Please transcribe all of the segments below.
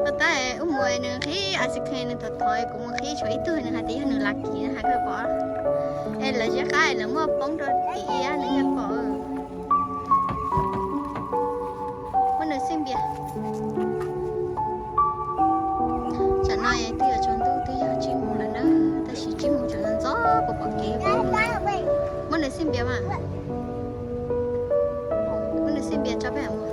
Tab wb mus nws qhib ice cream nws thov thov kuv mus qhib tshuav ib tug nws hais tias yog nws lucky hais koj pom. Es lawv zeb qab lawv muab poob rau tim iab nws thiaj pom. Muab nws xij npias. Tsam no twb yuav tsaus ntuj twb yog tsib moos lawm na, tab sis tsib moos tseem ntxov ntxov puas pom kev. Muab nws xij npias mas. Muab nws xij npias tso peb mus.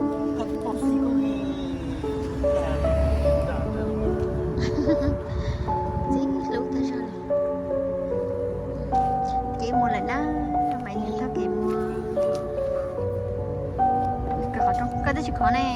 Txij hlub tag zog li. Kev mus lawm na, Maiv Yees taug kev mus. Koj twb tsis khov ne.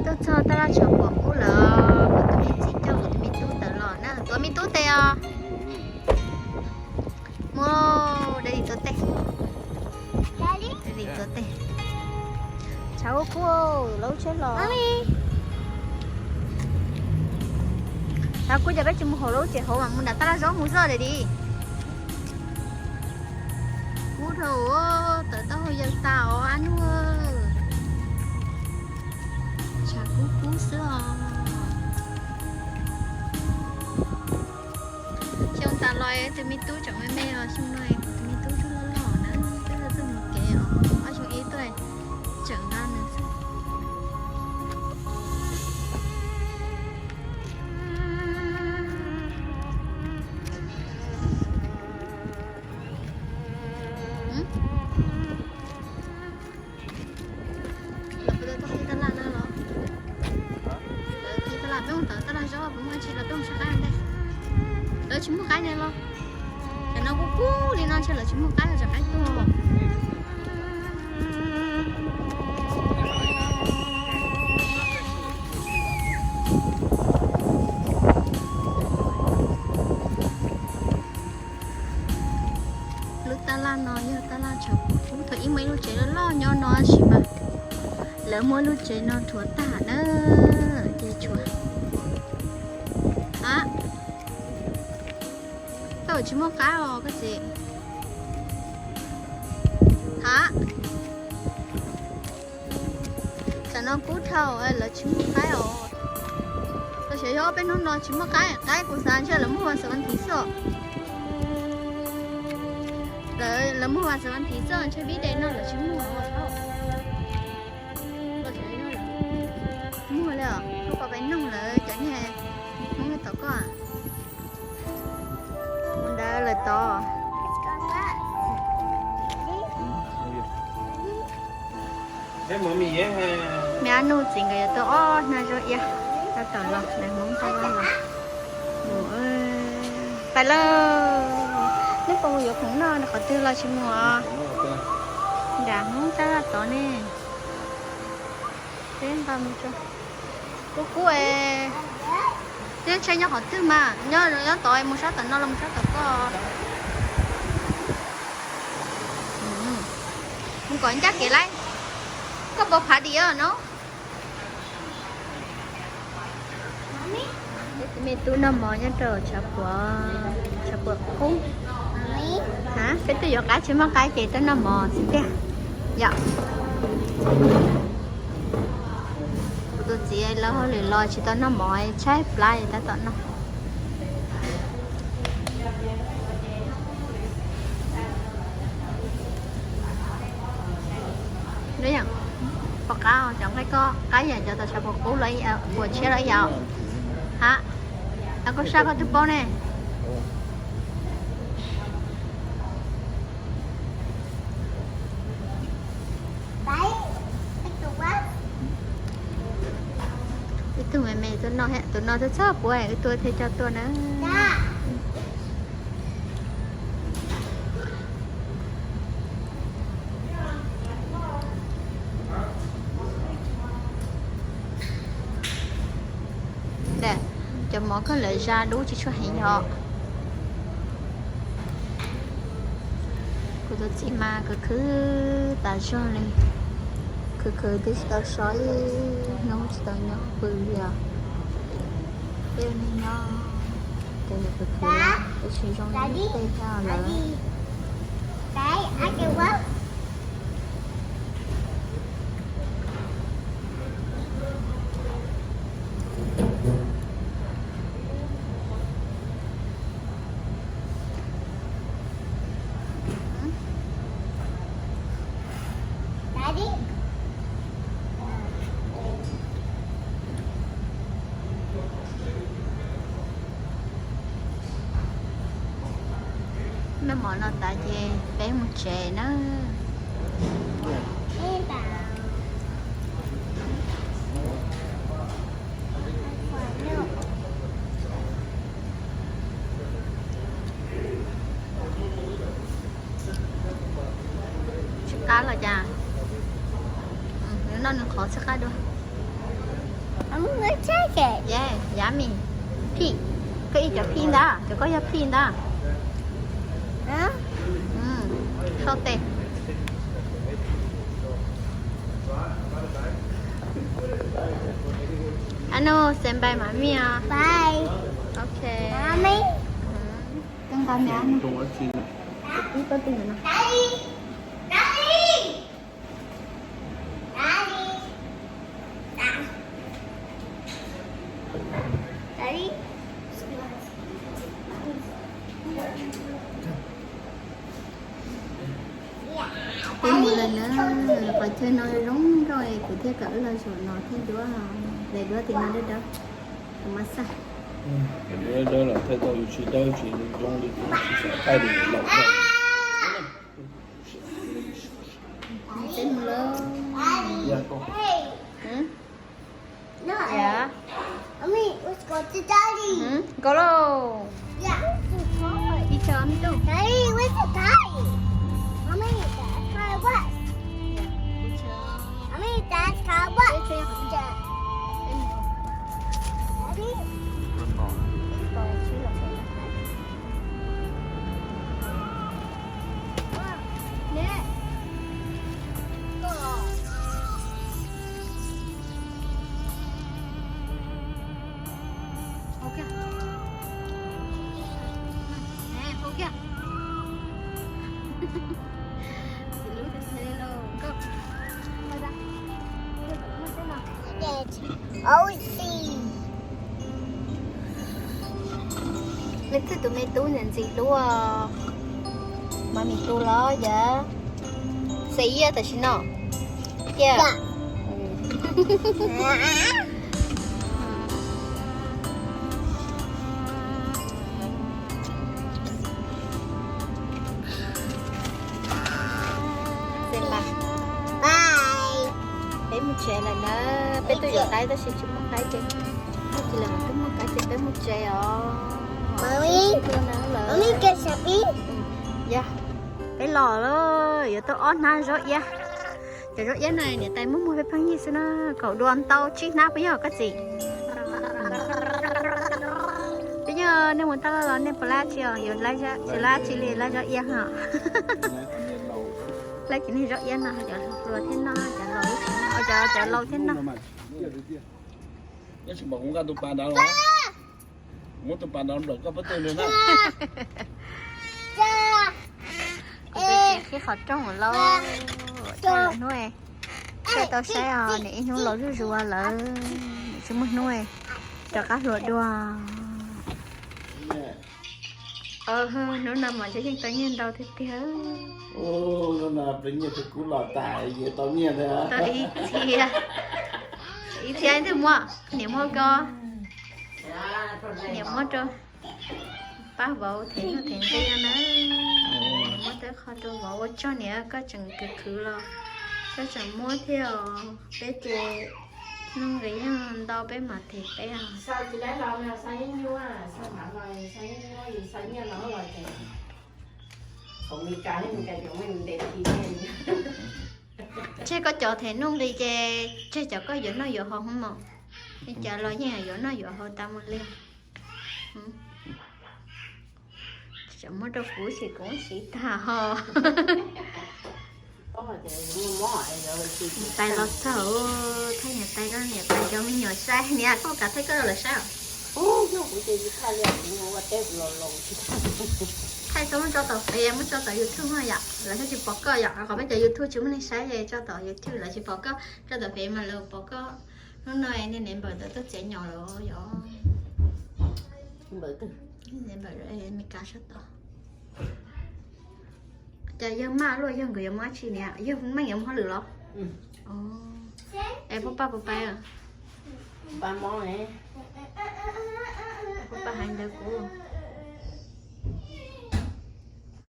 Tuaj txog taj laj tshav puam qub lawm, kuv tus me txiv coj kuv tus me tub tawm los na, tuav me tub tes os. Muaj Daddy tuav tes. Daddy tuav tes. Tshav kub kub, lawv tsheb los. Tshav kub ces peb tsis mus hauv lub tsev hauv mas mus nram taj laj zaub mus xwb Daddy. Kub dhau, tawm taub hau yaws tas os ab nug. Tshav kub kub xwb os. Xyoo tas los tus me tub tseem me me os, xyoo no tus me tub twb loj loj na, twb txawj mus kev os, ob xyoo ib tuaj tseem nqa nws xwb. Los puas tau tuaj qhib taj laj no los? Lawv qhib taj laj, peb mus tawm taj laj zaub puas muaj tsi los peb mus saib qaib ntej. Lawv tsis muaj qaib ne los? Tam no kub kub li no ntshe lawv tsis muaj qaib, tsam qaib tuag. Lub taj laj no yog taj laj tshav puam qub, thaum ub muaj ib lub tsev loj loj nyob no tab sis mas lawv muab lub tsev no rhuav tag na, ces tshuav. A, koj tsis muaj qaib os koj txiv. Ha, tam no kub dhau lawv tsis muaj qaib os. Koj xyov yog peb hnub no tsis muaj qaib, qaib kuv xav ntshe lawv muag vas xav vas thiv xwb. Lawv muag vas xav vas thiv xwb ntshe vib des no lawv tsis muag. Muag li os, koj pom peb noog lawv cov niag Hmoob tom koj. Mus ntawd lawm tod. Me ab nug txiv nkawd yuav tuaj ob hnab zaub iab, tab tom los, lawv Hmoob tab tom los. Pais lawm. Neb puas mus yuav khoom noj qhov twg los tsis mus os? Nram Hmoob tab tom tod ne. Peb nqa mus tso. Kub kub es, twb ntshe nyob qhov twg mas, nyob nyob tod mus sab tom no los mus sab tom koj. Mus kom ncaj kev lauj. Koj puas phav dim os no? Peb tus me tub noj mov nyob rau tshav puam, tshav puam qub. Ha, peb twb yuav qaib tsis muaj qaib ces tuaj noj mov xwb tiag. Yom. Kuv tus txiv lawv hauj lwm los tsis tau noj mov tshaib plab tab tom noj. Pom qab cov nqaij koj qab yam cov tau tshav puam qub los puas tshiab los ib yam. Ha, koj saj koj twb paub ne. Ib tug me me tuaj noj, tus no twb txog puab wb tuaj thiaj coj tuaj na. Cov mov koj lawv zaj dub tsis tshua heev yog. Kuv tus txiv mas khwv khwv tas zog li, khwv khwv twb tsis tau so ib hnub tsis tau nyob pw li os. Peb ua neeg nyob ces nws khwv khwv tab sis zoo li tej thiab lawm. Noj mov no tas ces peb mus tsev na. Tsis qab los cas? Noj nws qhov txhij qab dua. Yummy. Phij, koj ib cov phij ntag, cov koj yog phij ntag. Sau tes. Ano, say bye mami os. Bye. Ok. Mami. Koj nqa mẹ. Ib koj twg no. Peb mus lawm na, qhov chaw no zoo nkauj es kuv thiaj kom wb los zaum no thiab duab, daim duab tim no dawb dawb, kuv muab xaj. Dawb dawb los thaij tau yus tsis dawb tsis zoo li, tsis xav thaij li laus. Peb mus lawm. Nkaus lauj. Ib co me tub. Leej twg tus me tub ntxim ntxim hlub? Mami tus los yog Xav Yaj tam sim no tiag. Peb mus tsev lawm na, peb twb yuav qaib tab sis tsis muaj qaib ces, tsis lawm twb muaj qaib ces peb mus tsev os. Yog peb los lawm, yuav tau ob hnab zaub iab. Cov zaub iab no niam tais muab muag peb pheej yig xwb na, kaum dua ntau tsib hnab puas yog koj txiv? Twb yog nej mus taj laj los nej puas lab tsi os, yuav lab tsi li lab zaub iab ho? Lab tsi li zaub iab no, cov hluas thiab noj, cov laus thiab noj. Muab tus pas nrov nplawm koj pob tw na. Kuv tus txiv qhib qhov rooj lauj, hnub tsis tau saib os, niam ib hnub laus zuj zus lawm, niam tsis muaj hnub rov qab hluas dua. Hnub no mas yeej tau nyiaj ntau tiag tiag. Hnub no nyiaj twb kub los tas, tau nyiaj ntau ib txhia. Ib txhia twg muab, niam muab koj. Niam muab rau pab vauv them nuj them nqi na. Muab tej qho rau vauv, ua tsaug niam, koj tseem khwv khwv los koj tseem muab thiab os. Peb ces nuj nqis yeej ntau, peb mam them peb os. Tseg koj cov them nuj nqis ces tseg cov koj yuav noj yuav haus hwv mos. Cov los yeej yuav noj yuav haus tas mus li. Tseem muab rau kuv ces kuv siv tag ho. Niam tais los txog, thaij niam tais, koj niam tais cov me nyuam saib niam, koj kav thaij koj rau lawv saib os. Thaij tau muab tso tom fev, muab tso tom YouTube no yom, lawv thiaj tsis pom koj yom, qhov peb cov YouTube tsis muaj neeg saib ces tso tom YouTube lawv tsis pom koj, tso tom fev mas lawv pom koj. Hnub no niag neighbor ntawd tuaj txiav nyom lawm yom. Neighbor Meskas sab tod. Cas yawg maj luaj, yawg nkawd yuav muaj dab tsi niam, yawg meej yuav muaj hauj lwm los? Es puab pab puas pab? Puab pab hais ntawd kuv.